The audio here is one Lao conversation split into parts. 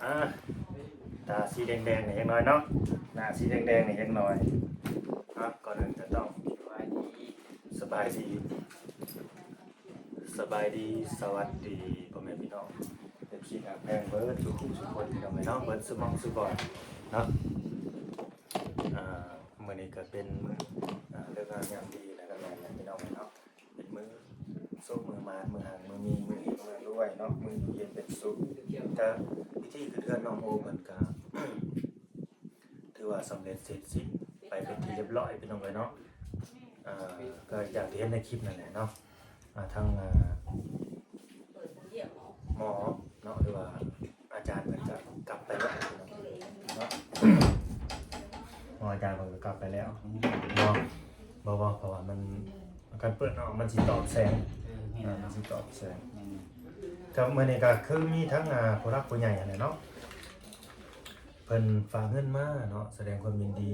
ອ່າ ຕາສີແດງໆນີ້ຈັກໜ້ອຍເນາະ ໜ້າສີແດງໆນີ້ຈັກໜ້ອຍເນາະ. ກ່ອນອື່ນກໍຕ້ອງສະບາຍດີ ສະບາຍດີ ສະບາຍດີ ສະຫວັດດີ ພໍ່ແມ່ພີ່ນ້ອງ ເອັຟຊີ ທີ່ຮັກແພງເບິດທຸກໆຄົນ ພີ່ນ້ອງເອີຍເນາະ ເບິດຊຸໝ່ອງຊຸບ່ອນເນາະ. ອ່າ ມື້ນີ້ກໍເປັນມື້ ອ່າ ເລີກງາມຍາມດີ ແລ້ວກໍແມ່ນແຫຼະ ພີ່ນ້ອງເອີຍເນາະ ເປັນມື້ໂຊກມື້ໝານ ມື້ຮັ່ງມື້ມີ ມື້ເຮັງມື້ລວຍເນາະ ມື້ຢູ່ເຢັນເປັນສຸກ. ກໍພິທີຂຶ້ນເຮືອນນ້ອງໂອເພິ່ນກໍ ຖືວ່າສຳເລັດເສັດສິ້ນໄປເປັນທີ່ຮຽບຮ້ອຍ ພີ່ນ້ອງເອີຍເນາະ. ອ່າ ກໍຢ່າງທີ່ເຫັນໃນຄລິບນັ້ນແຫຼະເນາະ ອ່າ ທາງ ອ່າ ໝໍເນາະ ຫຼືວ່າອາຈານເພິ່ນກໍກັບໄປແລ້ວເນາະ ໝໍອາຈານເພິ່ນກໍກັບໄປແລ້ວເນາະ. ບໍ່ ບໍ່ ເພາະວ່າມັນ ຄັນເປີດເນາະ ມັນຊິຕອບແສງ ເອີ ແມ່ນ ອ່າ ມັນຊິຕອບແສງ. ແມ່ນ ກໍມື້ນີ້ກໍຄືມີທັງ ອ່າ ຜູ້ຫຼັກຜູ້ໃຫຍ່ຫັ້ນແຫຼະເນາະ ເພິ່ນຝາກເງິນມາເນາະ ສະແດງຄວາມຍິນດີ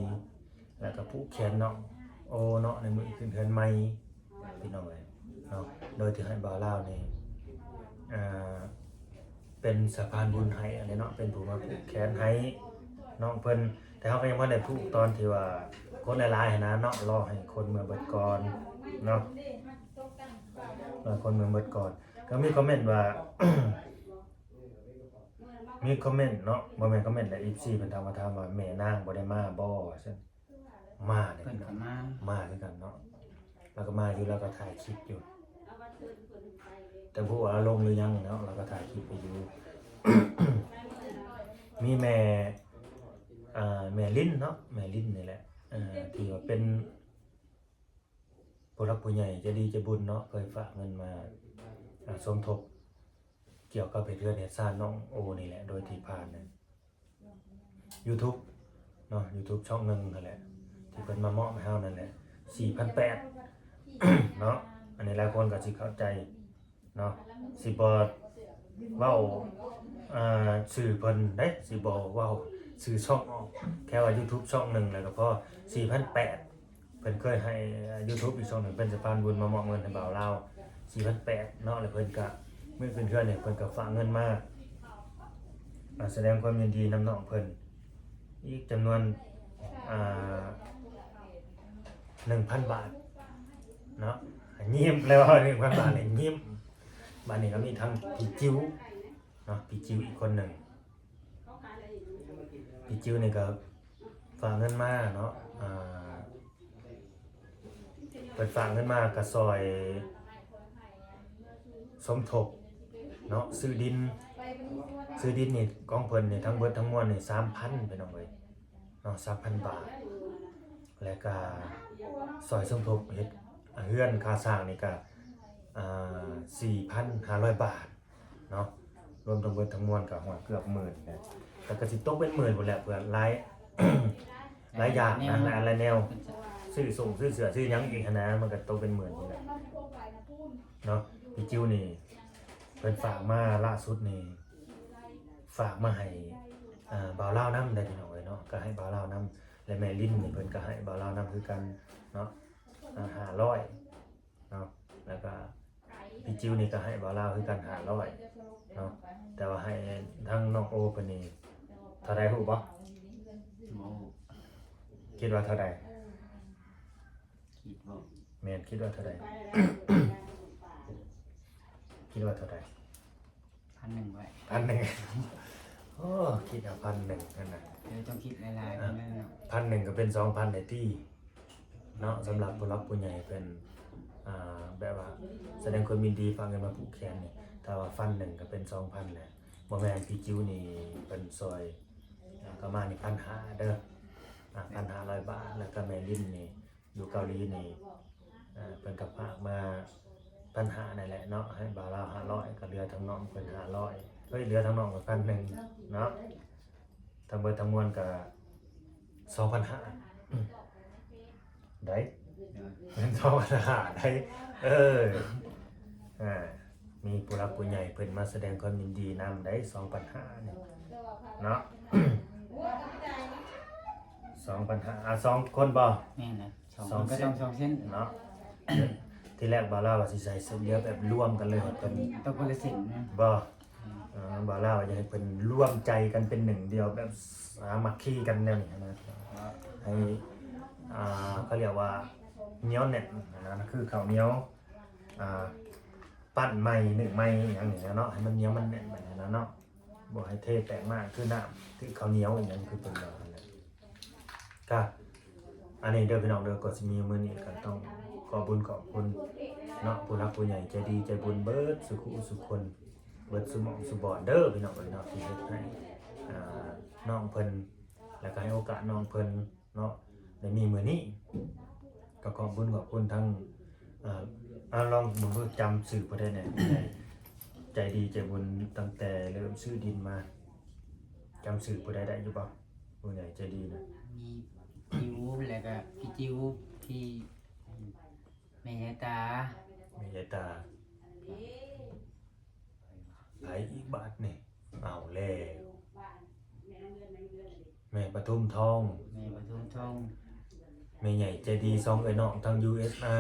ແລ້ວກໍຜູກແຂນນ້ອງໂອເນາະ ໃນມື້ຂຶ້ນເຮືອນໃໝ່ ພີ່ນ້ອງເອີຍເນາະ ໂດຍທີ່ໃຫ້ບ່າວລາວນີ້ ອ່າ ເປັນສະພານບຸນໃຫ້ຫັ້ນແຫຼະເນາະ ເປັນຜູ້ມາຜູກແຂນໃຫ້ນ້ອງເພິ່ນ. ແຕ່ເຮົາກໍຍັງບໍ່ໄດ້ຜູກຕອນທີ່ວ່າຄົນຫຼາຍໆຫັ້ນນະເນາະ ລໍໃຫ້ຄົນເມືອເບິດກ່ອນເນາະ ລໍໃຫ້ຄົນເມືອເບິດກ່ອນ. ກໍມີຄອມເມັນວ່າ ມີຄອມເມັນເນາະ ບໍ່ແມ່ນຄອມເມັນແຫຼະ ເອັຟຊີ ເພິ່ນຖາມວ່າ ຖາມວ່າແມ່ນາງບໍ່ໄດ້ມາບໍ່ ວ່າຊັ້ນ. ມາເດ້ ເພິ່ນກໍມາ ມາຄືກັນເນາະ ລາວກໍມາຢູ່ ລາວກໍຖ່າຍຄລິບຢູ່ ແຕ່ບໍ່ຮູ້ວ່າລົງຫຼືຍັງເນາະ ລາວກໍຖ່າຍຄລິບໄປຢູ່. ມີແມ່ ອ່າ ແມ່ລິນເນາະ ແມ່ລິນນີ້ແຫຼະ ເອີ ທີ່ວ່າເປັນ ຜູ້ຫຼັກຜູ້ໃຫຍ່ໃຈດີໃຈບຸນເນາະ ເຄີຍຝາກເງິນມາ ອ່າ ສົມທົບກ່ຽວກັບເຮັດເຮືອນເຮັດຊານນ້ອງໂອນີ້ແຫຼະ ໂດຍທີ່ຜ່ານ YouTube ເນາະ YouTube ຊ່ອງໜຶ່ງຫັ້ນແຫຼະ ທີ່ເພິ່ນມາມອບໃຫ້ເຮົານັ້ນແຫຼະ ສີ່ພັນແປດເນາະ. ອັນນີ້ຫຼາຍຄົນກໍຊິເຂົ້າໃຈ ເນາະ ຊິບໍ່ເວົ້າ ເອີ ຊື່ເພິ່ນເດ້ ຊິບໍ່ເວົ້າຊື່ຊ່ອງອອກ ແຄ່ວ່າ YouTube ຊ່ອງໜຶ່ງ ແລ້ວກໍພໍ ສີ່ພັນແປດ ເພິ່ນເຄີຍໃຫ້ YouTube ອີກຊ່ອງໜຶ່ງເປັນສະພານບຸນມາມອບເງິນໃຫ້ບ່າວລາວ ສີ່ພັນແປດເນາະ. ແລ້ວເພິ່ນກະ ມື້ຂຶ້ນເຮືອນນີ້ເພິ່ນກະຝາກເງິນມາ ອ່າ ສະແດງຄວາມຍິນດີນຳນ້ອງເພິ່ນ ອີກຈຳນວນ ອ່າ ໜຶ່ງພັນບາດເນາະ. ຍິ້ມ ແລ້ວເວົ້າໜຶ່ງພັນບາດນີ້ຍິ້ມ. ບາດນີ້ກໍມີທັງພີ່ຈິ້ວເນາະ ພີ່ຈິ້ວອີກຄົນໜຶ່ງ ພີ່ຈິ້ວນີ້ກໍຝາກເງິນມາເນາະ ອ່າ ເພິ່ນຝາກເງິນມາກໍຊ່ອຍສົມທົບເນາະ ຊື້ດິນ ຊື້ດິນນີ້ຂອງເພິ່ນນີ້ ທັງເບິດທັງມວນນີ້ ສາມພັນ ພີ່ນ້ອງເອີຍເນາະ ສາມພັນບາດ. ແລ້ວກະຊ່ອຍສົມທົບເຮັດເຮືອນ ຄ່າສ້າງນີ້ກະ ອ່າ ສີ່ພັນຫ້າຮ້ອຍບາດເນາະ. ລວມທັງເບິດທັງມວນກະຮອດເກືອບໝື່ນແຫຼະ ແລ້ວກະຊິຕົກເປັນໝື່ນພຸ້ນແຫຼະ ເພື່ອຫຼາຍ ຫຼາຍຢ່າງນະ ຫຼາຍອັນຫຼາຍແນວ ຊື້ສົ່ງຊື້ເສື້ອຊື້ຫຍັງອີກຫັ້ນນະ ມັນກະຕົກເປັນໝື່ນພຸ້ນແຫຼະເນາະ. ພີ່ຈິ້ວນີ້ເພິ່ນຝາກມາລ່າສຸດນີ້ ຝາກມາໃຫ້ ອ່າ ບ່າວລາວນຳໄດ໋ ພີ່ນ້ອງເອີຍເນາະ ກະໃຫ້ບ່າວລາວນຳ ແລະ ແມ່ລິນນີ້ເພິ່ນກະໃຫ້ບ່າວລາວນຳຄືກັນເນາະ ອ່າ ຫ້າຮ້ອຍເນາະ. ແລ້ວກະພີ່ຈິ້ວນີ້ກະໃຫ້ບ່າວລາວຄືກັນຫ້າຮ້ອຍເນາະ ແຕ່ວ່າໃຫ້ທາງນ້ອງໂອເພິ່ນນີ້ເທົ່າໃດຮູ້ບໍ່? ບໍ່ຮູ້. ຄິດວ່າເທົ່າໃດ? ຄິດບໍ່ ແມ່ນ ຄິດວ່າເທົ່າໃດ? ຄິດວ່າເທົ່າໃດ? ພັນໜຶ່ງໄວ້ ພັນໜຶ່ງ ໂອ້ ຄິດເອົາພັນໜຶ່ງຫັ້ນນະ ເອີ ຕ້ອງຄິດຫຼາຍໆ ອ່າ ນັ້ນເນາະ ພັນໜຶ່ງກໍເປັນສອງພັນໄດ້ຕິເນາະ. ສຳລັບຜູ້ຫຼັກຜູ້ໃຫຍ່ເພິ່ນ ອ່າ ແບບວ່າສະແດງຄວາມຍິນດີ ຝາກເງິນມາຜູກແຂນນີ້ ຖ້າວ່າພັນໜຶ່ງກໍເປັນສອງພັນແຫຼະ. ບໍ່ແມ່ນ ພີ່ຈິ້ວນີ້ເພິ່ນຊ່ອຍ ອ່າ ປະມານນີ້ ພັນຫ້າເດີ ອ່າ ພັນຫ້າຮ້ອຍບາດ ແລ້ວກໍແມ່ລິນນີ້ ຢູ່ເກົາຫຼີນີ້ ເອີ ເພິ່ນກໍຝາກມາພັນຫ້ານັ້ນແຫຼະເນາະ ໃຫ້ບ່າວລາວຫ້າຮ້ອຍ ກໍເຫຼືອທາງນ້ອງເພິ່ນຫ້າຮ້ອຍ ເອີຍ ເຫຼືອທາງນ້ອງກໍພັນໜຶ່ງເນາະ. ທັງເບິດທັງມວນກໍສອງພັນຫ້າ ໄດ້ ເອີ ເປັນສອງພັນຫ້າໄດ້ ເອີ ອ່າ ມີຜູ້ຫຼັກຜູ້ໃຫຍ່ເພິ່ນມາສະແດງຄວາມຍິນດີນຳໄດ້ ສອງພັນຫ້ານີ້ເນາະ ສອງພັນຫ້າ ອ່າ ສອງຄົນບໍ່? ແມ່ນແຫຼະ ສອງຄົນກໍຕ້ອງສອງເສັ້ນເນາະ. ທີແລກບ່າວລາວວ່າຊິໃສ່ເສັ້ນດຽວແບບລວມກັນເລີຍ ເພິ່ນ ຕ້ອງຄົນລະເສັ້ນນະ ບໍ່? ອືມ ອໍ ບ່າວລາວຢາກໃຫ້ເພິ່ນລວມໃຈກັນເປັນໜຶ່ງດຽວ ແບບສາມັກຄີກັນແນວນີ້ນະ ໃຫ້ ອ່າ ເຂົາຮຽກວ່າໜຽວແໜ້ນນະ ຄືເຂົ້າໜຽວ ອ່າ ປັ້ນໃໝ່ ໜຶ້ງໃໝ່ ຫຍັງນີ້ແຫຼະເນາະ ໃຫ້ມັນໜຽວມັນແໜ້ນໄປຫັ້ນນະເນາະ ບໍ່ໃຫ້ເທແຕກມາ ຄືນ້ຳ ຄືເຂົ້າໜຽວອີ່ຫຍັງ ຄືເພິ່ນວ່າຫັ້ນແຫຼະ. ກະອັນນີ້ເດີພີ່ນ້ອງເດີ ກໍຊິມີມື້ນີ້ກໍຕ້ອງຂອບບຸນຂອບຄຸນເນາະ ຜູ້ຫຼັກຜູ້ໃຫຍ່ໃຈດີໃຈບຸນເບິດສູ່ຄູ່ສູ່ຄົນ ເບິດສູ່ໝ່ອງສູ່ບ່ອນເດີພີ່ນ້ອງເອີຍເນາະ ທີ່ເຮັດໃຫ້ ອ່າ ນ້ອງເພິ່ນ ແລ້ວກໍໃຫ້ໂອກາດນ້ອງເພິ່ນເນາະ ໄດ້ມີມື້ນີ້ ກໍຂອບບຸນຂອບຄຸນທັງ ອ່າ ອ່າ ລອງເບິ່ງດູ ຈຳຊື່ຜູ້ໃດແດ່ ໃຈດີໃຈບຸນ ຕັ້ງແຕ່ເລີ່ມຊື້ດິນມາ ຈຳຊື່ຜູ້ໃດໄດ້ຢູ່ບໍ່? ຜູ້ໃຫຍ່ໃຈດີນະ ມີ ພີ່ອູ ແລ້ວກະພີ່ຈິວ ພີ່ ແມ່ຍາຍຕາ ແມ່ຍາຍຕາ ໃຜອີກບາດນີ້? ເອົາແລ້ວ ແມ່ປະທຸມທອງ ແມ່ປະທຸມທອງ ແມ່ໃຫຍ່ໃຈດີສອງເອື້ອຍນ້ອງທາງ ຢູເອສອາ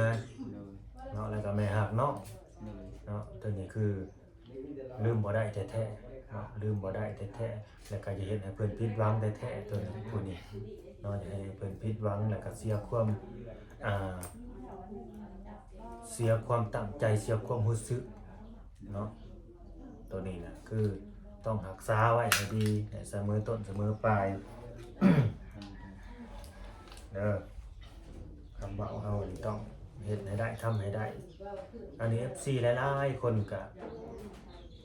ໂດຍ ເນາະ ແລ້ວກໍແມ່ຮັກນ້ອງ ໂດຍ ເນາະ ຕົວນີ້ຄື ລືມບໍ່ໄດ້ແທ້ໆເນາະ ລືມບໍ່ໄດ້ແທ້ໆ ແລ້ວກໍຈະເຮັດໃຫ້ເພິ່ນຜິດຫວັງແທ້ໆ ຕົວນີ້ ຜູ້ນີ້ເນາະ ຈະເຮັດໃຫ້ເພິ່ນຜິດຫວັງ ແລ້ວກໍເສຍຄວາມ ອ່າ ເສຍຄວາມຕັ້ງໃຈ ເສຍຄວາມຮູ້ສຶກເນາະ ຕົວນີ້ນະ ຄືຕ້ອງຮັກສາໄວ້ໃຫ້ດີ ໃຫ້ສະເໝີຕົ້ນສະເໝີປາຍເດີ ຄຳເວົ້າເຮົານີ້ຕ້ອງເຮັດໃຫ້ໄດ້ ທຳໃຫ້ໄດ້ ອັນນີ້ເອັຟຊີຫຼາຍໆຄົນກະ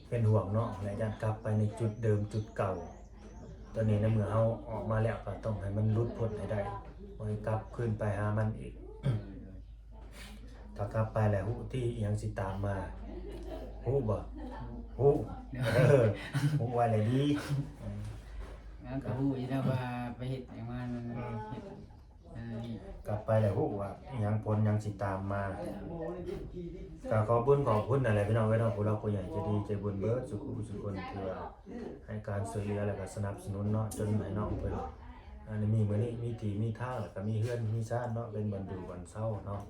ເປັນຫ່ວງເນາະ ແລະ ຢ້ານກັບໄປໃນຈຸດເດີມຈຸດເກົ່າ ຕອນນີ້ໃນເມື່ອເຮົາອອກມາແລ້ວ ກໍຕ້ອງໃຫ້ມັນຫຼຸດພົ້ນໃຫ້ໄດ້ ບໍ່ໃຫ້ກັບຄືນໄປຫາມັນອີກ ຖ້າກັບໄປແລ້ວຮູ້ຕິອີ່ຫຍັງຊິຕາມມາ ຮູ້ບໍ່? ຮູ້ ເອີ ຮູ້ໄວ້ແລ້ວດີ ມັນກໍຮູ້ຢູ່ແລ້ວວ່າໄປເຮັດຫຍັງມາ ມັນ ອືມ ເຮັດ ເອີ ກັບໄປແລ້ວຮູ້ວ່າອີ່ຫຍັງ ຜົນຫຍັງຊິຕາມມາ ກໍຂອບບຸນຂອບຄຸນນັ້ນແຫຼະພີ່ນ້ອງເອີຍເນາະ ຜູ້ຫຼັກຜູ້ໃຫຍ່ໃຈດີໃຈບຸນເບິດສູ່ຜູ້ສູ່ຄົນ ທີ່ວ່າໃຫ້ການຊ່ວຍເຫຼືອ ແລ້ວກໍສະໜັບສະໜູນເນາະ ຈົນໃຫ້ນ້ອງເພິ່ນ ອັນນີ້ມີມື້ນີ້ ມີທີ່ມີທາງ ແລ້ວກໍມີເຮືອນມີຊານເນາະ ເປັນບ່ອນຢູ່ບ່ອນເຊົາເນາະ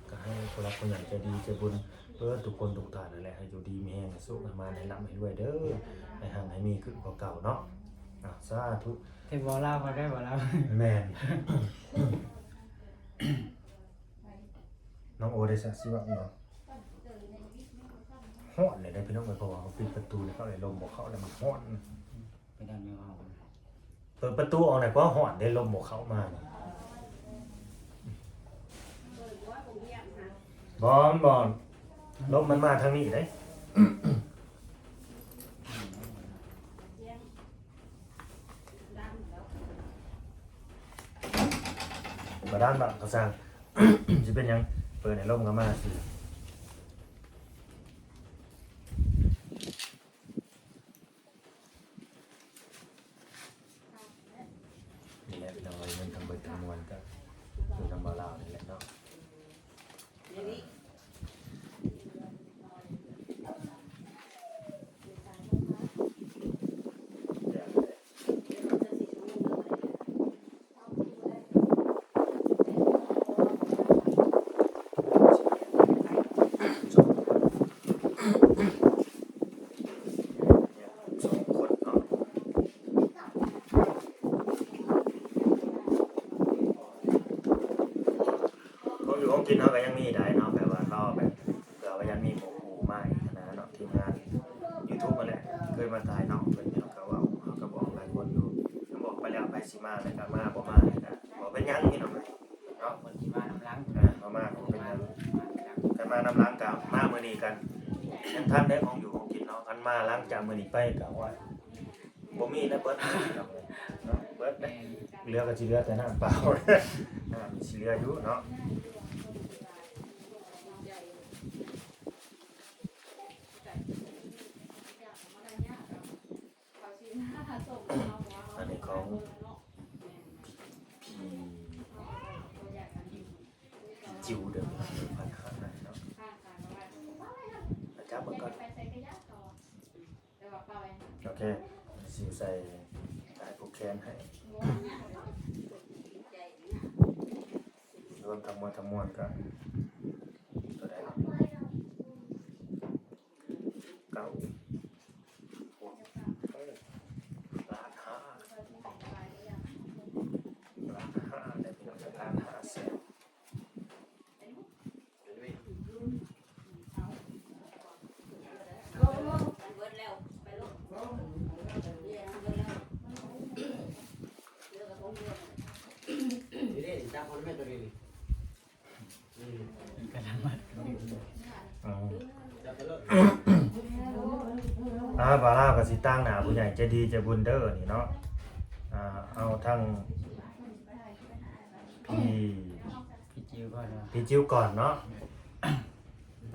ກໍໃຫ້ຜູ້ຫຼັກຜູ້ໃຫຍ່ໃຈດີໃຈບຸນເບິດທຸກຄົນທຸກທ່ານນັ້ນແຫຼະ ໃຫ້ຢູ່ດີມີແຮງ ໃຫ້ໂຊກໃຫ້ໝານ ໃຫ້ລ່ຳໃຫ້ລວຍເດີ ໃຫ້ຮັ່ງໃຫ້ມີຂຶ້ນກວ່າເກົ່າເນາະ ອາ ສາທຸ ແຕ່ບໍ່ລາວເຂົາໄດ້ບໍ່ລາວ ແມ່ນ ນ້ອງໂອໄດ້ສະຊິວ່າເນາະ ຮ້ອນເລີຍເດ້ພີ່ນ້ອງເອີຍ ເພາະວ່າເຮົາປິດປະຕູແລ້ວ ເຂົ້າໄດ້ລົມບໍ່ເຂົ້າແລ້ວ ມັນຮ້ອນ ໄປດັນແມ່ເວົ້າ ເປີດປະຕູອອກແລ້ວກໍຮ້ອນເດ້ ລົມບໍ່ເຂົ້າມານີ້ ບໍ່ ບໍ່ ລົມມັນມາທາງນີ້ເດ້ ບໍ່ດັນດອກ ກໍຊ່າງ ຊິເປັນຫຍັງ ເປີດໃຫ້ລົມເຂົ້າມາຊື່. ນີ້ແຫຼະພີ່ນ້ອງເອີຍ ເງິນທັງເບິດທັງມວນກໍຢູ່ນຳບ່າວລາວນີ້ແຫຼະເນາະ. ສອງຄົນເນາະ ຂອງຢູ່ຂອງກິນເຮົາກໍຍັງມີຫຼາຍເນາະ ແບບວ່າລໍແບບ ເພື່ອວ່າຢ້ານມີໝູ່ຄູ່ມາອີກຫັ້ນນະເນາະ ທີມງານຢູທູບຫັ້ນແຫຼະ ເຄີຍມາຖ່າຍນ້ອງເພິ່ນ ເຮົາກໍເວົ້າ ເຮົາກໍບອກຫຼາຍຄົນຢູ່ ບອກໄປແລ້ວ ໃຜຊິມາແລ້ວກໍມາ ບໍ່ມາແລ້ວກໍບໍ່ເປັນຫຍັງ ພີ່ນ້ອງເອີຍເນາະ ເພິ່ນຊິມານຳຫຼັງ ເອີ ເຮົາມາກໍບໍ່ເປັນຫຍັງ ຄັນມານຳຫຼັງກໍມາມື້ນີ້ກັນ ຍັງທັນໄດ້ຂອງຢູ່ຂອງກິນເນາະ ຄັນມາຫຼັງຈາກມື້ນີ້ໄປກໍ ໂອ້ຍ ບໍ່ມີແລ້ວ ເບິດເນາະ ເບິດເດ້ ເຫຼືອກໍຊິເຫຼືອແຕ່ນ້ຳເປົ່າ ນ້ຳຊິເຫຼືອຢູ່ເນາະ. ອັນນີ້ຂອງພີ່ ພີ່ ພີ່ຈິວເດີ ພັນຫ້າເນາະ ຈັບເບິ່ງກ່ອນ. ໂອເຄ ຊິໃສ່ສາຍຜູກແຂນໃຫ້ ລວມທັງໝົດທັງມວນກໍ ເທົ່າໃດເນາະ ເກົ້າ ຫົກ ລາວກໍຊິຕາງໜ້າຜູ້ໃຫຍ່ໃຈດີໃຈບຸນເດີນີ້ເນາະ. ອ່າ ເອົາທັງພີ່ ພີ່ຈິວກ່ອນເນາະ ພີ່ຈິວກ່ອນເນາະ.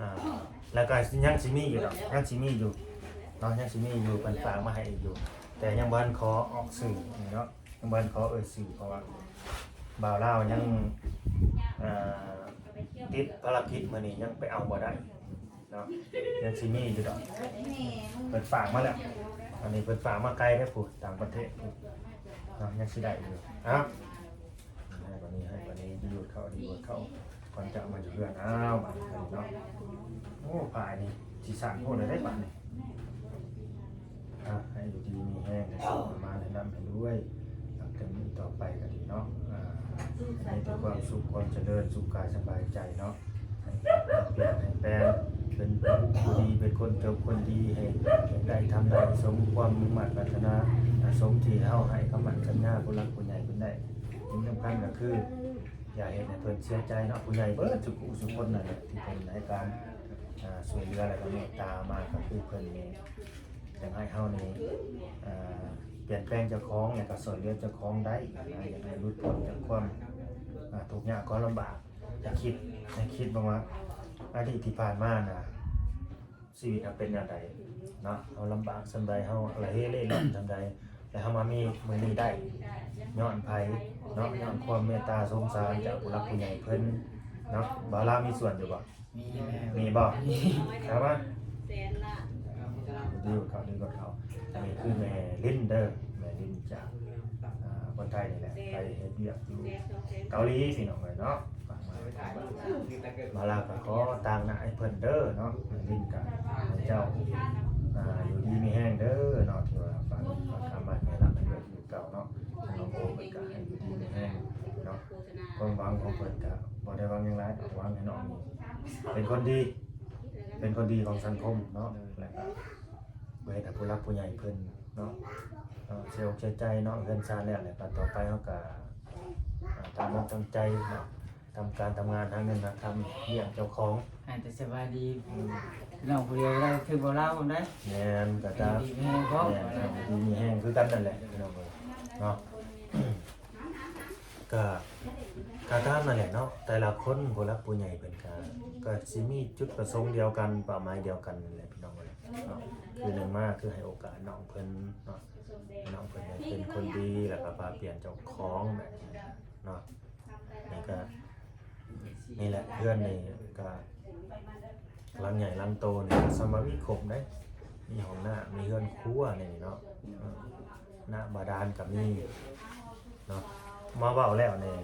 ອ່າ ແລ້ວກໍຍັງຊິມີຢູ່ດອກ ຍັງຊິມີຢູ່ເນາະ ຍັງຊິມີຢູ່ ເພິ່ນຝາກມາໃຫ້ອີກຢູ່ ແຕ່ຍັງບໍ່ທັນຂໍອອກຊື່ນີ້ເນາະ ຍັງບໍ່ທັນຂໍເອີ່ຍຊື່ ເພາະວ່າບ່າວລາວຍັງ ອ່າ ຕິດພາລະກິດ ມື້ນີ້ຍັງໄປເອົາບໍ່ໄດ້ເນາະ ຍັງຊິມີຢູ່ດອກ. ເພິ່ນຝາກມາແລ້ວ ອັນນີ້ເພິ່ນຝາກມາໄກເດ້ພຸ້ນ ຕ່າງປະເທດພຸ້ນເນາະ ຍັງຊິໄດ້ຢູ່. ເອົາ ໃຫ້ບາດນີ້ ໃຫ້ບາດນີ້ ດີໂຫວດເຂົ້າ ດີໂຫວດເຂົ້າ ກ່ອນຈະເອົາມາຢູ່ເຮືອນ. ອ້າວ ບາດນີ້ເນາະ ໂອ້ ຜ້ານີ້ຊິສາດໂພດເລີຍເດ້ບາດນີ້. ອ່າ ໃຫ້ຢູ່ດີມີແຮງ ໃຫ້ໂຊກໃຫ້ໝານ ໃຫ້ຮ່ຳໃຫ້ລວຍ ນັບແຕ່ມື້ຕໍ່ໄປກໍດີເນາະ. ອ່າ ໃຫ້ມີແຕ່ຄວາມສຸກ ຄວາມຈະເລີນ ສຸກກາຍສະບາຍໃຈເນາະ. ໃຫ້ປ່ຽນໃຫ້ແປງ ເປັນຜູ້ດີ ເປັນຄົນຈົບຄົນດີ ໃຫ້ໄດ້ທຳໄດ້ສົມຄວາມມຸ່ງໝັ້ນປາດຖະໜາ ສົມທີ່ເຮົາໃຫ້ຄຳໝັ້ນສັນຍາຜູ້ຫຼັກຜູ້ໃຫຍ່ເພິ່ນໄດ້. ສິ່ງສຳຄັນກໍຄື ຢ່າເຮັດໃຫ້ເພິ່ນເສຍໃຈເນາະ ຜູ້ໃຫຍ່ເບິດທຸກຜູ້ທຸກຄົນນັ້ນແຫຼະ ທີ່ເພິ່ນໃຫ້ການ ອ່າ ຊ່ວຍເຫຼືອ ແລ້ວກໍເມດຕາມາ ກໍຄືເພິ່ນນີ້ຢາກໃຫ້ເຮົານີ້ ອ່າ ປ່ຽນແປງເຈົ້າຂອງ ແລ້ວກໍຊ່ວຍເຫຼືອເຈົ້າຂອງໄດ້ນະ ຢາກໃຫ້ຫຼຸດພົ້ນຈາກຄວາມ ອ່າ ທຸກຍາກຄວາມລຳບາກ. ໃຫ້ຄິດ ໃຫ້ຄິດເບິ່ງວ່າອະດີດທີ່ຜ່ານມານະ ຊີວິດເຮົາເປັນແນວໃດເນາະ ເຮົາລຳບາກສ່ຳໃດ ເຮົາລະເຮເລ່ລ່ອນສ່ຳໃດ ແລ້ວເຮົາມາມີມື້ນີ້ໄດ້ ຍ້ອນໃຜເນາະ ຍ້ອນຄວາມເມດຕາສົງສານຈາກຜູ້ຫຼັກຜູ້ໃຫຍ່ເພິ່ນເນາະ. ບ່າວລາວມີສ່ວນຢູ່ບໍ່? ມີແມ່ ມີບໍ່? ມີ ເອົາມາ ດີກວ່າເຂົາ ດີກວ່າເຂົາ. ອັນນີ້ຄືແມ່ລິນເດີ ແມ່ລິນຈາກ ອ່າ ຄົນໄທນີ້ແຫຼະ ໄປເຮັດວຽກຢູ່ເກົາຫຼີພີ່ນ້ອງເອີຍເນາະ. ຝາກມາ ບ່າວລາວກໍຂໍຕາງໜ້າໃຫ້ເພິ່ນເດີເນາະ ແມ່ລິນກໍໃຫ້ເຈົ້າ ອ່າ ຢູ່ດີມີແຮງເດີເນາະ ທີ່ວ່າຝາກເງິນຝາກຄຳມາໃຫ້ລັບໃຫ້ລວຍຄືເກົ່າເນາະ. ນ້ອງໂອເພິ່ນກໍໃຫ້ຢູ່ດີມີແຮງເນາະ. ຄວາມຫວັງຂອງເພິ່ນກໍບໍ່ໄດ້ຫວັງຫຍັງຫຼາຍດອກ ຫວັງໃຫ້ນ້ອງນີ້ເປັນຄົນດີ ເປັນຄົນດີຂອງສັງຄົມເນາະ ແລ້ວກໍບໍ່ເຮັດໃຫ້ຜູ້ຫຼັກຜູ້ໃຫຍ່ເພິ່ນເນາະ ເອີ ເສຍອົກເສຍໃຈເນາະ. ເຮືອນຊານແລ້ວ ແລ້ວກໍຕໍ່ໄປເຮົາກໍ ອ່າ ຕັ້ງອົກຕັ້ງໃຈເນາະ ທຳການທຳງານ ຫາເງິນຫາຄຳ ລ້ຽງເຈົ້າຂອງ ໃຫ້ແຕ່ສະບາຍດີ. ອືມ ນ້ອງຜູ້ດຽວໄດ້ ຄືບໍ່ລາວໄດ້. ແມ່ນ ກໍຕາມ ດີມີແຮງ ແມ່ນ ດີມີແຮງຄືກັນນັ້ນແຫຼະ ພີ່ນ້ອງເອີຍເນາະ. ກໍ ກໍຕາມນັ້ນແຫຼະເນາະ ແຕ່ລະຄົນ ຜູ້ຫຼັກຜູ້ໃຫຍ່ເພິ່ນກໍ ກໍຊິມີຈຸດປະສົງດຽວກັນ ເປົ້າໝາຍດຽວກັນນັ້ນແຫຼະ ພີ່ນ້ອງເອີຍເນາະ. ຄືໜຶ່ງມາ ຄືໃຫ້ໂອກາດນ້ອງເພິ່ນເນາະ ໃຫ້ນ້ອງເພິ່ນໄດ້ເປັນຄົນດີ ແລ້ວກໍປະປ່ຽນເຈົ້າຂອງແບບນີ້ເນາະ. ນີ້ກໍ ນີ້ແຫຼະ ເຮືອນນີ້ກໍຫຼັງໃຫຍ່ຫຼັງໂຕນີ້ ສ່ຳວ່າມີຄົບເດ້ ມີຫ້ອງນ້ຳ ມີເຮືອນຄົວໃນນີ້ເນາະ ເອີ ນ້ຳບາດານກໍມີເນາະ. ມາເວົ້າແລ້ວນີ້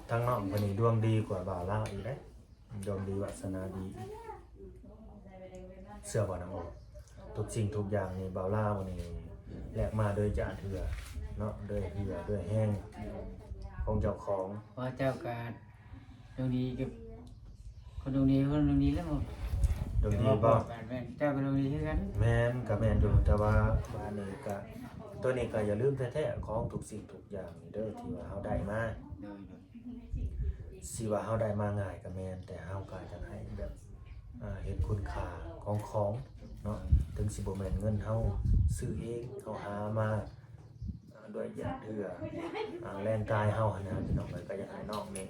ທາງນ້ອງເພິ່ນນີ້ດວງດີກວ່າບ່າວລາວອີກເດ້ ດວງດີວາສະໜາດີ ເຊື່ອບໍ່ນ້ອງໂອ? ທຸກສິ່ງທຸກຢ່າງນີ້ ບ່າວລາວນີ້ແລກມາໂດຍຫຍາດເຫື່ອເນາະ ໂດຍເຫື່ອ ໂດຍແຮງຂອງເຈົ້າຂອງ. ວ່າເຈົ້າກໍດວງດີກັບຄົນດວງດີ ຄົນດວງດີແລ້ວບໍ່? ດວງດີບໍ່? ແມ່ນ ເຈົ້າກໍດວງດີຄືກັນ. ແມ່ນ ກໍແມ່ນຢູ່ ແຕ່ວ່າ ວ່ານີ້ກໍ ໂຕນີ້ກໍຢ່າລືມແທ້ໆ ຂອງທຸກສິ່ງທຸກຢ່າງນີ້ເດີ ທີ່ວ່າເຮົາໄດ້ມາ ໂດຍ ໂດຍ ຊິວ່າເຮົາໄດ້ມາງ່າຍກໍແມ່ນ ແຕ່ເຮົາກໍຢາກໃຫ້ແບບ ອ່າ ເຫັນຄຸນຄ່າຂອງຂອງເນາະ ເຖິງຊິບໍ່ແມ່ນເງິນເຮົາຊື້ເອງ ເຮົາຫາມາ ອ່າ ດ້ວຍຫຍາດເຫື່ອ ອ່າ ແຮງກາຍເຮົາຫັ້ນນະ ພີ່ນ້ອງເອີຍ. ກໍຢາກໃຫ້ນ້ອງນີ້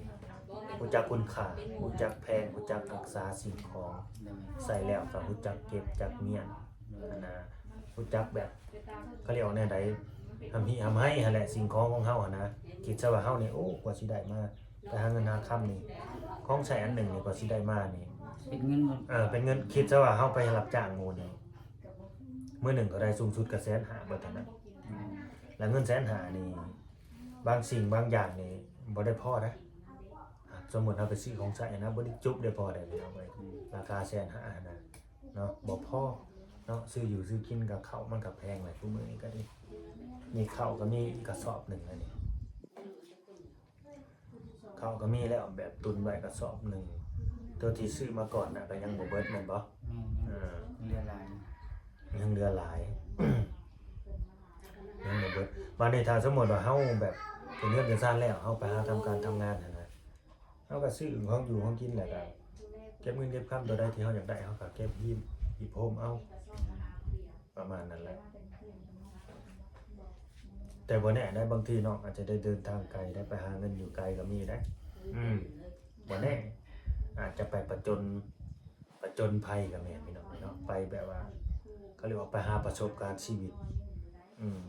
ຮູ້ຈັກຄຸນຄ່າ ຮູ້ຈັກແພງ ຮູ້ຈັກຮັກສາສິ່ງຂອງ ໃຊ້ແລ້ວກໍຮູ້ຈັກເກັບຈັກມ້ຽນຫັ້ນນະ ຮູ້ຈັກແບບ ເຂົາເອີ້ນວ່າແນວໃດ ຮ່ຳຮີ່ຮ່ຳໄຮຫັ້ນແຫຼະ ສິ່ງຂອງຂອງເຮົາຫັ້ນນະ. ຄິດຊະວ່າເຮົານີ້ ໂອ້ ກວ່າຊິໄດ້ມາ ໄປຫາເງິນຫາຄຳນີ້ ຂອງໃຊ້ອັນໜຶ່ງນີ້ ກວ່າຊິໄດ້ມານີ້ ເປັນເງິນໝົດ ເອີ ເປັນເງິນ. ຄິດຊະວ່າເຮົາໄປຮັບຈ້າງໝູ່ນີ້ ມື້ໜຶ່ງເທົ່າໃດ? ສູງສຸດກໍແສນຫ້າເບິດຫັ້ນນະ. ແລ້ວເງິນແສນຫ້ານີ້ ບາງສິ່ງບາງຢ່າງນີ້ບໍ່ໄດ້ພໍນະ. ສົມມຸດເຮົາໄປຊື້ຂອງໃຊ້ນະ ບໍ່ໄດ້ຈຸບໄດ້ພໍໄດ້ ພີ່ນ້ອງເອີຍ ລາຄາແສນຫ້າຫັ້ນນະ ເນາະ ບໍ່ພໍເນາະ ຊື້ຢູ່ຊື້ກິນກັບເຂົ້າມັນກໍແພງແຫຼະ ທຸກມື້ນີ້ກໍດີ. ນີ້ເຂົ້າກໍມີກະສອບໜຶ່ງແລ້ວນີ້ ເຂົ້າກໍມີແລ້ວ ແບບຕຸນໄວ້ກະສອບໜຶ່ງ ໂຕທີ່ຊື້ມາກ່ອນນະ ກໍຍັງບໍ່ເບິດແມ່ນບໍ່? ແມ່ນ ເອີ ຍັງເຫຼືອຫຼາຍ ຍັງເຫຼືອຫຼາຍ ຍັງບໍ່ເບິດ. ບາດນີ້ຖ້າສົມມຸດວ່າເຮົາແບບເປັນເຮືອນເປັນຊານແລ້ວ ເຮົາໄປຫາທຳການທຳງານຫັ້ນນະ ເຮົາກໍຊື້ຂອງຢູ່ຂອງກິນ ແລ້ວກໍເກັບເງິນເກັບຄຳ ໂຕໃດທີ່ເຮົາຢາກໄດ້ ເຮົາກໍເກັບຮີບ ຮີບໂຮມເອົາ. ປະມານນັ້ນແຫຼະ. ແຕ່ບໍ່ແນ່ໃດ໋ ບາງທີນ້ອງອາດຈະໄດ້ເດີນທາງໄກໄດ໋ ໄປຫາເງິນຢູ່ໄກກໍມີໄດ໋. ອືມ ບໍ່ແນ່ ອາດຈະໄປປະຈົນ ປະຈົນໄພກໍແມ່ນພີ່ນ້ອງເນາະ ໄປແບບວ່າ ເຂົາເອີ້ນວ່າໄປຫາປະສົບການຊີວິດ. ອືມ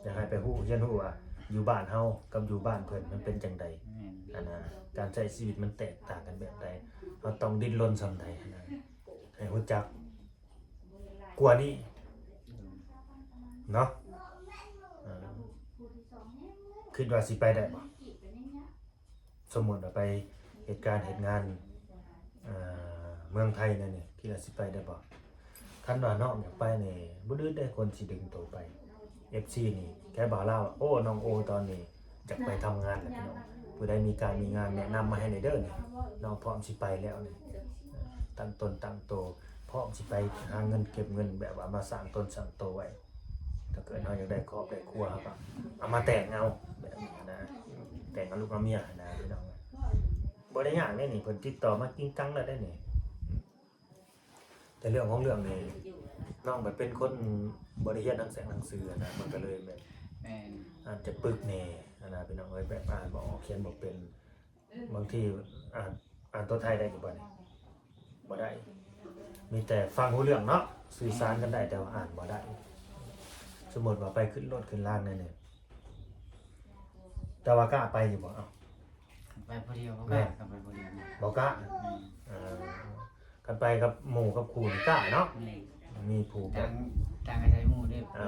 ຢາກໃຫ້ໄປຮູ້ ຮຽນຮູ້ວ່າຢູ່ບ້ານເຮົາກັບຢູ່ບ້ານເພິ່ນມັນເປັນຈັ່ງໃດ ແມ່ນ ອັນນະ ການໃຊ້ຊີວິດມັນແຕກຕ່າງກັນແບບໃດ ເຮົາຕ້ອງດີ້ນລົນສ່ຳໃດຫັ້ນນະ ໃຫ້ຮູ້ຈັກກວ່ານີ້ເນາະ. ເອີ ຄິດວ່າຊິໄປໄດ້ບໍ່? ສົມມຸດວ່າໄປເຮັດການເຮັດງານ ເອີ ເມືອງໄທແນວນີ້ ຄິດວ່າຊິໄປໄດ້ບໍ່? ຄັນວ່ານ້ອງຢາກໄປນີ້ ບໍ່ດືດເດ້ ຄົນຊິດຶງໂຕໄປ. ເອັຟຊີນີ້ ແຄ່ບ່າວລາວວ່າ ໂອ້ ນ້ອງໂອຕອນນີ້ຢາກໄປທຳງານແລ້ວພີ່ນ້ອງ ຜູ້ໃດມີການມີງານແນະນຳມາໃຫ້ແດ່ເດີນີ້ ນ້ອງພ້ອມຊິໄປແລ້ວນີ້ ຕັ້ງຕົນຕັ້ງໂຕ ພ້ອມຊິໄປຫາເງິນເກັບເງິນ ແບບວ່າມາສ້າງຕົນສ້າງໂຕໄວ້. ຖ້າເກີດເຮົາຢາກໄດ້ຄອບໄດ້ຄົວ ເຮົາກໍເອົາມາແຕ່ງເອົາ ແບບນີ້ນະ ແຕ່ງເອົາລູກເອົາເມຍນະພີ່ນ້ອງ. ບໍ່ໄດ້ຍາກເດ້ນີ້ ເພິ່ນຕິດຕໍ່ມາຈິງຈັງແລ້ວເດ້ນີ້. ແຕ່ເລື່ອງຂອງເລື່ອງນີ້ ນ້ອງບັດເປັນຄົນບໍ່ໄດ້ຮຽນໜັງແສງໜັງສືນະ ມັນກໍເລີຍແບບ ແມ່ນ ອາດຈະປຶກແດ່ຫັ້ນນະພີ່ນ້ອງເອີຍ ແບບອ່ານບໍ່ອອກ ຂຽນບໍ່ເປັນ. ບາງທີອ່ານ ອ່ານຕົວໄທໄດ້ຢູ່ບໍ່ນີ້? ບໍ່ໄດ້ ມີແຕ່ຟັງຮູ້ເລື່ອງເນາະ ສື່ສານກັນໄດ້ ແຕ່ວ່າອ່ານບໍ່ໄດ້. ສົມມຸດວ່າໄປຂຶ້ນລົດຂຶ້ນລາງແນວນີ້ ແຕ່ວ່າກ້າໄປຢູ່ບໍ່? ເອົ້າ ໄປຜູ້ດຽວບໍ່ກ້າ ແມ່ນ ໄປຜູ້ດຽວບໍ່ກ້າ. ອືມ ເອີ ຄັນໄປກັບໝູ່ກັບຄູ່ນີ້ກ້າເນາະ ແມ່ນ ມີຜູ້ແບບ ຕ່າງ ຕ່າງອາໄສໝູ່ເດ້ ເອີ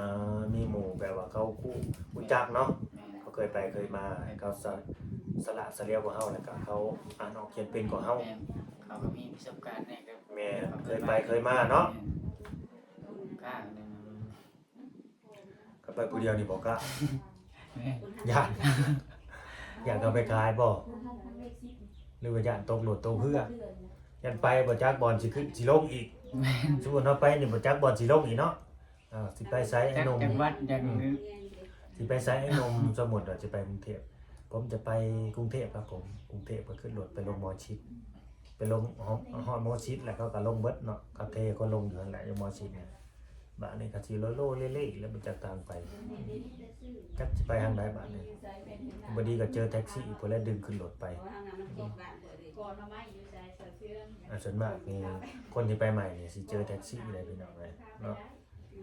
ມີໝູ່ແບບວ່າເຂົາຄູ່ ຮູ້ຈັກເນາະ ແມ່ນ ເຂົາເຄີຍໄປເຄີຍມາ ເຂົາສະ ສະຫຼະສະຫຼຽວກວ່າເຮົາ ແລ້ວກໍເຂົາອ່ານອອກຂຽນເປັນກວ່າເຮົາ ແມ່ນ ເຂົາກໍມີປະສົບການໃນ ແມ່ນ ເຄີຍໄປເຄີຍມາເນາະ ແມ່ນ ກ້າ ຄັນໄປຜູ້ດຽວນີ້ບໍ່ກ້າ ແມ່ນ ຢ້ານ ຢ້ານເອົາໄປຂາຍບໍ່ ຫຼືວ່າຢ້ານຕົກລົດຕົກເຮືອ ຢ້ານໄປບໍ່ຈັກບ່ອນຊິຂຶ້ນຊິລົງອີກ ແມ່ນ ສົມມຸດເຮົາໄປນີ້ບໍ່ຈັກບ່ອນຊິລົງອີກເນາະ. ເອີ ຊິໄປໃສໄອ້ໜຸ່ມ ຈັກຈັງຫວັດ ອືມ ຊິໄປໃສໄອ້ໜຸ່ມ? ສົມມຸດວ່າຊິໄປກຸງເທບ ຜົມຈະໄປກຸງເທບຄັບຜົມ ກຸງເທບກໍຂຶ້ນລົດໄປລົງໝໍຊິດ ໄປລົງຮອດ ຮອດໝໍຊິດແລ້ວເຂົາກໍລົງເບິດເນາະ ເຂົາເທຄົນລົງຢູ່ຫັ້ນແຫຼະ ຢູ່ໝໍຊິດນີ້. ບາດນີ້ກໍຊິໂລໂລເລເລແລ້ວບໍ່ຈັກທາງໄປ ຈັກຊິໄປທາງໃດບາດນີ້ ບໍ່ດີກໍເຈີແທັກຊີພຸ້ນແຫຼະດຶງຂຶ້ນລົດໄປ. ອາ ສ່ວນມາກນີ້ ຄົນທີ່ໄປໃໝ່ນີ້ຊິເຈີແທັກຊີເດ້ພີ່ນ້ອງເອີຍເນາະ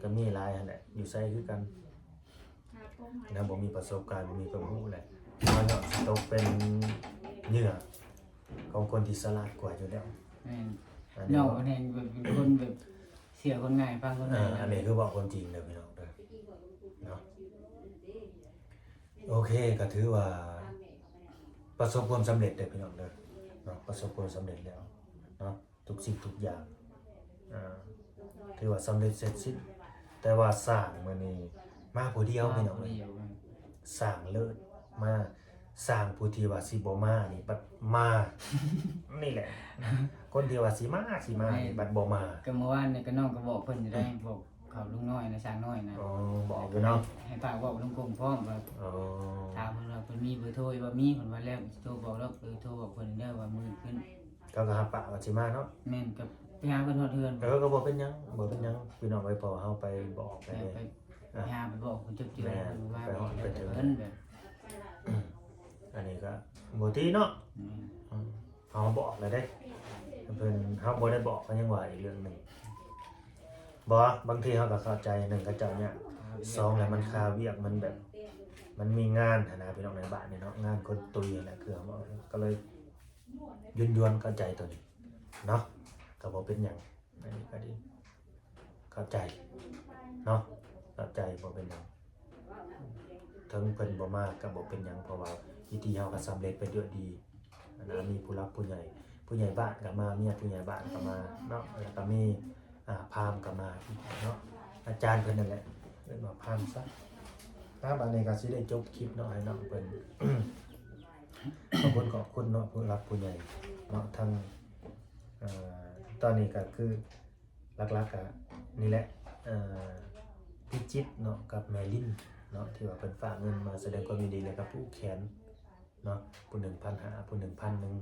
ກໍມີຫຼາຍຫັ້ນແຫຼະ ຢູ່ໃສຄືກັນ ແນວບໍ່ມີປະສົບການ ບໍ່ມີຄວາມຮູ້ແຫຼະ ເຮົາຍອມຊິຕົກເປັນເຫຍື່ອຂອງຄົນທີ່ສະຫຼາດກວ່າຢູ່ແລ້ວ. ແມ່ນ ອັນນີ້ ນ້ອງເພິ່ນແຮ່ງແບບເປັນຄົນແບບເຊື່ອຄົນງ່າຍ ຟັງຄົນງ່າຍ. ເອີ ອັນນີ້ຄືເວົ້າຄວາມຈິງເດີພີ່ນ້ອງເດີເນາະ. ໂອເຄ ກໍຖືວ່າປະສົບຄວາມສຳເລັດເດີພີ່ນ້ອງເດີເນາະ ປະສົບຄວາມສຳເລັດແລ້ວເນາະ. ທຸກສິ່ງທຸກຢ່າງ ອ່າ ຖືວ່າສຳເລັດເສັດສິ້ນ. ແຕ່ວ່າຊ່າງມື້ນີ້ມາຜູ້ດຽວ ມາຜູ້ດຽວ ພີ່ນ້ອງເອີຍ ຊ່າງເລີດມາ ຊ່າງຜູ້ທີ່ວ່າຊິບໍ່ມານີ້ບັດມາ ນີ້ແຫຼະ ຄົນທີ່ວ່າຊິມາ ຊິມານີ້ ແມ່ນ ບັດບໍ່ມາ. ກໍເມື່ອວານນີ້ກໍນ້ອງກໍບອກເພິ່ນຢູ່ໄດ໋ ອືມ ບອກ ເຂົາລຸງນ້ອຍນະ ຊ່າງນ້ອຍນະ. ອໍ ບອກຢູ່ເນາະ ໃຫ້ຝາກບອກລຸງກົງພ້ອມວ່າ ອໍ ຖາມເພິ່ນວ່າເພິ່ນມີເບີໂທບໍ່? ມີ ເພິ່ນວ່າແລ້ວ ຊິໂທບອກດອກ ເອີ ໂທບອກເພິ່ນເດີວ່າມື້ອື່ນຂຶ້ນ ເຂົາກໍຮັບປາກວ່າຊິມາເນາະ. ແມ່ນ ກໍໄປຫາເພິ່ນຮອດເຮືອນ. ເອີ ກໍບໍ່ເປັນຫຍັງ ບໍ່ເປັນຫຍັງ ພີ່ນ້ອງເອີຍ ເພາະເຮົາໄປບອກໄປ ແມ່ນ ເດ້ ໄປ ອ່າ ໄປຫາໄປບອກເພິ່ນເຈີ ແມ່ນ ເພິ່ນວ່າ ໄປຮອດໄປເຖິງ ເພິ່ນແບບ ອັນນີ້ກໍບໍ່ຕິເນາະ. ແມ່ນ ອືມ ເຮົາບອກແລ້ວເດ້ ເພິ່ນ ເຮົາບໍ່ໄດ້ບອກກໍຍັງວ່າອີກເລື່ອງໜຶ່ງ. ບໍ່ ບາງທີເຮົາກໍເຂົ້າໃຈ ໜຶ່ງ ເຂົາເຈົ້າຍາກ ສອງ ແລ້ວມັນຄາວຽກ ມັນແບບ ມັນມີງານຫັ້ນນະ ພີ່ນ້ອງ ໃນບ້ານນີ້ເນາະ ງານຄົນຕຸຍຫັ້ນແຫຼະ ຄືເຮົາເວົ້າ ກໍເລີຍຍົນໆ ເຂົ້າໃຈໂຕນີ້ເນາະ ກໍບໍ່ເປັນຫຍັງ. ອັນນີ້ກໍດີ ເຂົ້າໃຈເນາະ ເຂົ້າໃຈ ບໍ່ເປັນຫຍັງ ເຖິງເພິ່ນບໍ່ມາກໍບໍ່ເປັນຫຍັງ ເພາະວ່າພິທີເຮົາກໍສຳເລັດໄປດ້ວຍດີ. ອັນນັ້ນມີຜູ້ຫຼັກຜູ້ໃຫຍ່ ຜູ້ໃຫຍ່ບ້ານກໍມາ ເມຍຜູ້ໃຫຍ່ບ້ານກໍມາເນາະ ແລ້ວກໍມີ ອ່າ ພາມກໍມາອີກເນາະ ອາຈານເພິ່ນນັ້ນແຫຼະ ເອີ້ນວ່າພາມຊະ. ອ່າ ບາດນີ້ກໍຊິໄດ້ຈົບຄລິບເນາະ ໃຫ້ນ້ອງເພິ່ນ ຂອບຄຸນ ຂອບຄຸນເນາະ ຜູ້ຫຼັກຜູ້ໃຫຍ່ເນາະ ທັງ ເອີ ຕອນນີ້ກໍຄື ຫຼັກໆ ກະນີ້ແຫຼະ ເອີ ພິຈິດເນາະ ກັບແມ່ລິນເນາະ ທີ່ວ່າເພິ່ນຝາກເງິນມາສະແດງຄວາມຍິນດີ ແລ້ວກໍຜູກແຂນເນາະ ຜູ້ໜຶ່ງພັນຫ້າ ຜູ້ໜຶ່ງພັນໜຶ່ງ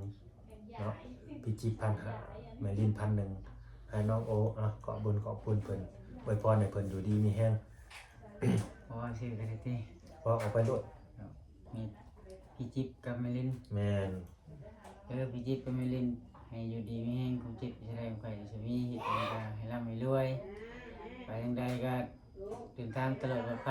ເນາະ ພິຈິດພັນຫ້າ ແມ່ລິນພັນໜຶ່ງ ໃຫ້ນ້ອງໂອ ເນາະ ຂອບບຸນຂອບຄຸນເພິ່ນ ອວຍພອນໃຫ້ເພິ່ນຢູ່ດີມີແຮງ. ເວົ້າຊື່ກັນຕິ ເວົ້າອອກໄປໂລດ. ມີພີ່ຈິບກັບແມ່ລິນ. ແມ່ນ. ເອີ ພີ່ຈິບກັບແມ່ລິນ ໃຫ້ຢູ່ດີມີແຮງ, ຄວາມເຈັບຢ່າໄດ້, ຄວາມໄຂ້ຢ່າໄດ້ມີ, ເຮັດຫຍັງກໍໃຫ້ລ່ຳໃຫ້ລວຍ, ໄປທາງໃດກໍເດີນທາງຕະຫຼອດປອດໄພ.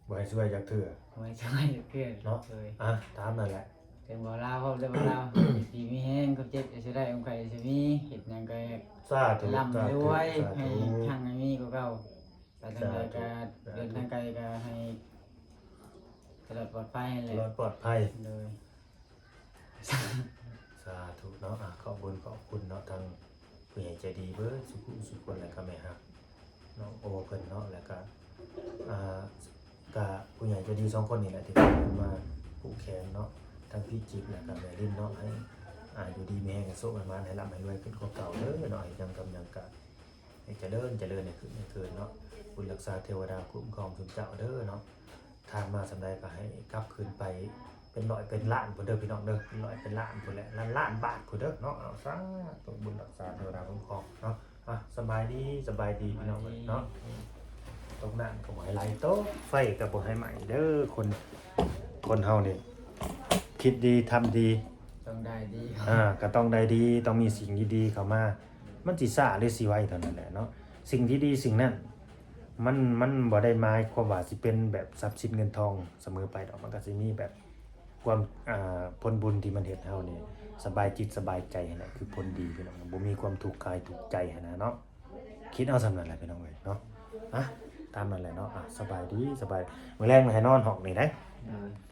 ບໍ່ໃຫ້ຊວຍຈັກເທື່ອ ບໍ່ໃຫ້ຊວຍຈັກເທື່ອເນາະ. ໂດຍ ອ່ະ ຕາມນັ້ນແຫຼະ. ເຖິງບໍ່ລາວ ເວົ້າໄດ້ບໍ່ລາວ ຢູ່ດີມີແຮງ, ຄວາມເຈັບຢ່າໄດ້, ຄວາມໄຂ້ຢ່າໄດ້ມີ, ເຮັດຫຍັງກໍ ສາທຸ ລ່ຳລວຍ, ສາທຸ ໃຫ້ຮັ່ງໃຫ້ມີກວ່າເກົ່າ. ໄປທາງໃດກໍ ສາທຸ ເດີນທາງໄກກໍໃຫ້ຕະຫຼອດປອດໄພຫັ້ນແຫຼະ ຕະຫຼອດປອດໄພ. ໂດຍ ສາທຸເນາະ. ອ່າ ຂອບບຸນຂອບຄຸນເນາະ ທັງຜູ້ໃຫຍ່ໃຈດີເບິດສູ່ຜູ້ສູ່ຄົນ ແລະກະແມ່ຮັກນ້ອງໂອເພິ່ນເນາະ ແລະກະ ອ່າ ກະຜູ້ໃຫຍ່ໃຈດີສອງຄົນນີ້ແຫຼະ ທີ່ເພິ່ນມາຜູກແຂນເນາະ ທັງພີ່ຈິບ ແລະກະແມ່ລິນເນາະ ໃຫ້ ອ່າ ຢູ່ດີມີແຮງ ໃຫ້ໂຊກໃຫ້ໝານ ໃຫ້ລ່ຳໃຫ້ລວຍຂຶ້ນກວ່າເກົ່າເດີເນາະ. ເຮັດຫຍັງທຳຫຍັງກະ ໃຫ້ຈະເລີນ ຈະເລີນ ໃຫ້ຂຶ້ນ ໃຫ້ເກີນເນາະ. ບຸນລັກສາເທວະດາຄຸ້ມຄອງຊຸມເຈົ້າເດີເນາະ. ທານມາສ່ຳໃດກໍໃຫ້ກັບຄືນໄປເປັນຮ້ອຍເປັນລ້ານພຸ້ນເດີພີ່ນ້ອງເດີ ເປັນຮ້ອຍເປັນລ້ານພຸ້ນແຫຼະ ລ້ານລ້ານບາດພຸ້ນເດີເນາະ. ເອົາ ສາທຸ ບຸນລັກສາເທວະດາຄຸ້ມຄອງເນາະ. ອ່ະ ສະບາຍດີ ສະບາຍດີພີ່ນ້ອງເອີຍເນາະ. ຕົກນ້ຳກໍບໍ່ໃຫ້ໄຫຼຕົກ ໄຟກໍບໍ່ໃຫ້ໄໝ້ເດີ. ຄົນ ຄົນເຮົານີ້ຄິດດີທຳດີ ຕ້ອງໄດ້ດີ ອ່າ ກໍຕ້ອງໄດ້ດີ ຕ້ອງມີສິ່ງດີໆເຂົ້າມາ. ມັນຊິຊ້າຫຼືຊິໄວເທົ່ານັ້ນແຫຼະເນາະ. ສິ່ງທີ່ດີສິ່ງນັ້ນ ມັນ ມັນບໍ່ໄດ້ໝາຍຄວາມວ່າຊິເປັນແບບຊັບສິນເງິນທອງສະເໝີໄປດອກ. ມັນກໍຊິມີແບບຄວາມ ອ່າ ຜົນບຸນທີ່ມັນເຮັດໃຫ້ເຮົານີ້ສະບາຍຈິດສະບາຍໃຈຫັ້ນແຫຼະ ຄືຜົນດີພີ່ນ້ອງ. ບໍ່ມີຄວາມທຸກກາຍທຸກໃຈຫັ້ນນະເນາະ. ຄິດເອົາສ່ຳນັ້ນແຫຼະພີ່ນ້ອງເອີຍເນາະ. ອ່ະ ຕາມນັ້ນແຫຼະເນາະ. ອ່ະ ສະບາຍດີ ສະບາຍ ມື້ແລງໃຫ້ນອນຫ້ອງນີ້ໄດ໋. ໂດຍ